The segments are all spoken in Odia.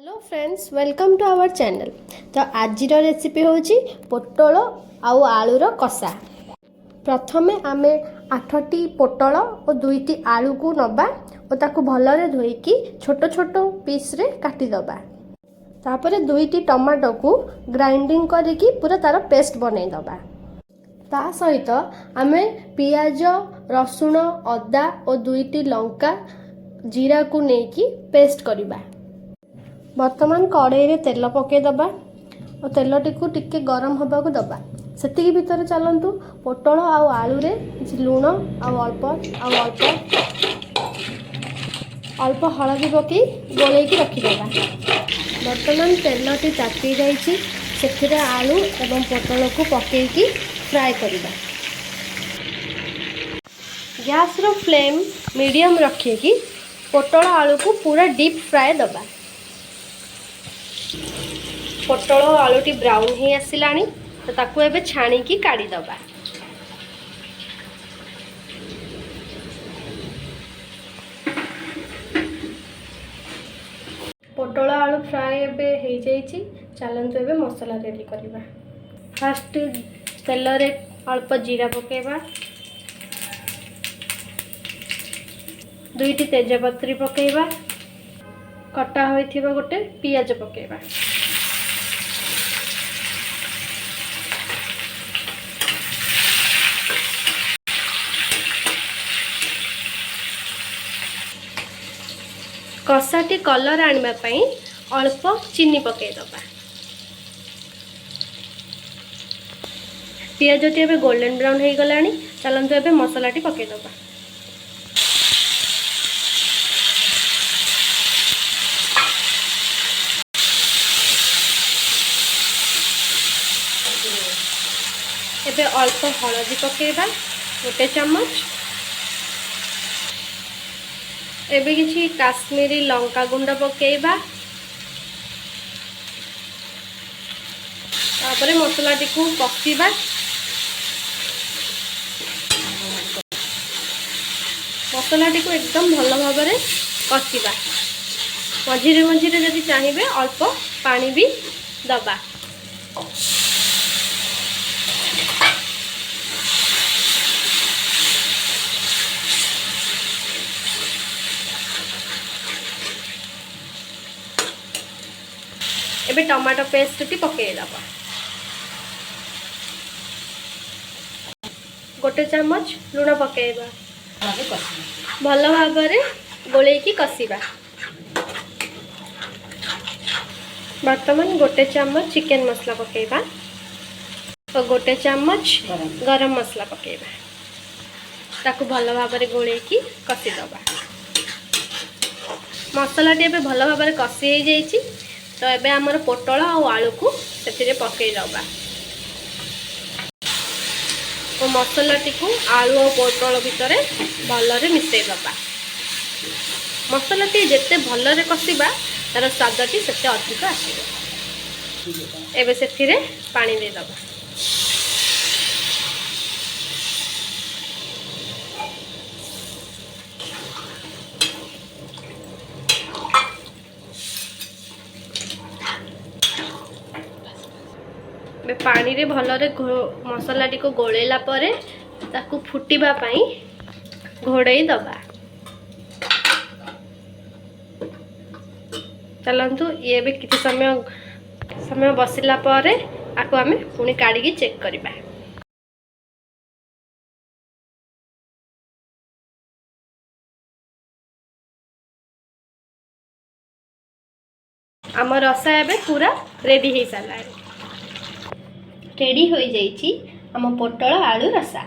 Hello friends, welcome to our channel. ତ ଆଜିର ରେସିପି ହେଉଛି ପୋଟଳ ଆଉ ଆଳୁର କଷା। ପ୍ରଥମେ ଆମେ 8ଟି ପୋଟଳ ଓ 2ଟି ଆଳୁକୁ ନେବା ଓ ତାକୁ ଭଲରେ ଧୋଇକି ଛୋଟ ଛୋଟ ପିସ୍ରେ କାଟିଦେବା। ତାପରେ 2ଟି ଟମାଟୋକୁ ଗ୍ରାଇଣ୍ଡିଙ୍ଗ କରିକି ପୁରା ତାର ପେଷ୍ଟ ବନେଇଦେବା। ତା ସହିତ ଆମେ ପିଆଜ, ରସୁଣ, ଅଦା ଓ 2ଟି ଲଙ୍କା, ଜିରାକୁ ନେଇକି ପେଷ୍ଟ କରିବା। ବର୍ତ୍ତମାନ କଡ଼େଇରେ ତେଲ ପକାଇଦେବା ଓ ତେଲଟିକୁ ଟିକେ ଗରମ ହେବାକୁ ଦେବା। ସେତିକି ଭିତରେ ଚାଲନ୍ତୁ ପୋଟଳ ଆଉ ଆଳୁରେ କିଛି ଲୁଣ ଆଉ ଅଳ୍ପ ଆଉ ଅଳ୍ପ ଅଳ୍ପ ହଳଦୀ ପକାଇ ଗୋଳେଇକି ରଖିଦେବା। ବର୍ତ୍ତମାନ ତେଲଟି ତାତି ଯାଇଛି। ସେଥିରେ ଆଳୁ ଏବଂ ପୋଟଳକୁ ପକାଇକି ଫ୍ରାଏ କରିବା। ଗ୍ୟାସ୍ର ଫ୍ଲେମ୍ ମିଡ଼ିୟମ୍ ରଖିକି ପୋଟଳ ଆଳୁକୁ ପୁରା ଡିପ୍ ଫ୍ରାଏ ଦେବା। ପୋଟଳ ଆଳୁଟି ବ୍ରାଉନ୍ ହେଇ ଆସିଲାଣି, ତ ତାକୁ ଏବେ ଛାଣିକି କାଢ଼ିଦେବା। ପୋଟଳ ଆଳୁ ଫ୍ରାଏ ଏବେ ହେଇଯାଇଛି। ଚାଲନ୍ତୁ ଏବେ ମସଲା ରେଡ଼ି କରିବା। ଫାଷ୍ଟ ତେଲରେ ଅଳ୍ପ ଜିରା ପକାଇବା, 2ଟି ତେଜପତ୍ରୀ ପକାଇବା, କଟା ହୋଇଥିବା ଗୋଟେ ପିଆଜ ପକାଇବା। କଷାଟି କଲର୍ ଆଣିବା ପାଇଁ ଅଳ୍ପ ଚିନି ପକାଇଦେବା। ପିଆଜଟି ଏବେ ଗୋଲ୍ଡେନ୍ ବ୍ରାଉନ୍ ହେଇଗଲାଣି। ଚାଲନ୍ତୁ ଏବେ ମସଲାଟି ପକାଇଦେବା। ଏବେ ଅଳ୍ପ ହଳଦୀ ପକାଇବା, 1 ଚାମଚ। ଏବେ କିଛି କାଶ୍ମୀରୀ ଲଙ୍କା ଗୁଣ୍ଡ ପକାଇବା। ତାପରେ ମସଲାଟିକୁ କଷିବା। ମସଲାଟିକୁ ଏକଦମ ଭଲ ଭାବରେ କଷିବା। ମଝିରେ ମଝିରେ ଯଦି ଚାହିଁବେ ଅଳ୍ପ ପାଣି ବି ଦେବା। ଏବେ ଟମାଟୋ ପେଷ୍ଟଟି ପକାଇଦେବା। 1 ଚାମଚ ଲୁଣ ପକାଇବା। ଭଲ ଭାବରେ ଗୋଳେଇକି କଷିବା। ବର୍ତ୍ତମାନ 1 ଚାମଚ ଚିକେନ ମସଲା ପକାଇବା ଓ 1 ଚାମଚ ଗରମ ମସଲା ପକାଇବା। ତାକୁ ଭଲ ଭାବରେ ଗୋଳେଇକି କଷିଦେବା। ମସଲାଟି ଏବେ ଭଲ ଭାବରେ କଷି ହେଇଯାଇଛି। ତ ଏବେ ଆମର ପୋଟଳ ଆଉ ଆଳୁକୁ ସେଥିରେ ପକାଇଦେବା ଓ ମସଲାଟିକୁ ଆଳୁ ଆଉ ପୋଟଳ ଭିତରେ ଭଲରେ ମିଶାଇଦେବା। ମସଲାଟି ଯେତେ ଭଲରେ କଷିବା, ତାର ସ୍ୱାଦଟି ସେତେ ଅଧିକ ଆସିବ। ଏବେ ସେଥିରେ ପାଣି ଦେଇଦେବା। ଏବେ ପାଣିରେ ଭଲରେ ମସଲାଟିକୁ ଗୋଳେଇଲା ପରେ ତାକୁ ଫୁଟିବା ପାଇଁ ଘୋଡ଼େଇ ଦେବା। ଚାଲନ୍ତୁ, ଇଏ ଏବେ କିଛି ସମୟ ସମୟ ବସିଲା ପରେ ଆକୁ ଆମେ ପୁଣି କାଢ଼ିକି ଚେକ୍ କରିବା। ଆମ ରସା ଏବେ ପୁରା ରେଡ଼ି ହେଇସାରିଲାଣି। ରେଡ଼ି ହୋଇଯାଇଛି ଆମ ପୋଟଳ ଆଳୁ ରସା।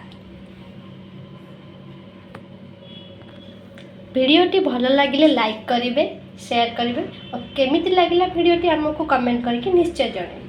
ଭିଡ଼ିଓଟି ଭଲ ଲାଗିଲେ ଲାଇକ୍ କରିବେ, ସେୟାର କରିବେ ଓ କେମିତି ଲାଗିଲା ଭିଡ଼ିଓଟି ଆମକୁ କମେଣ୍ଟ କରିକି ନିଶ୍ଚୟ ଜଣାଇବେ।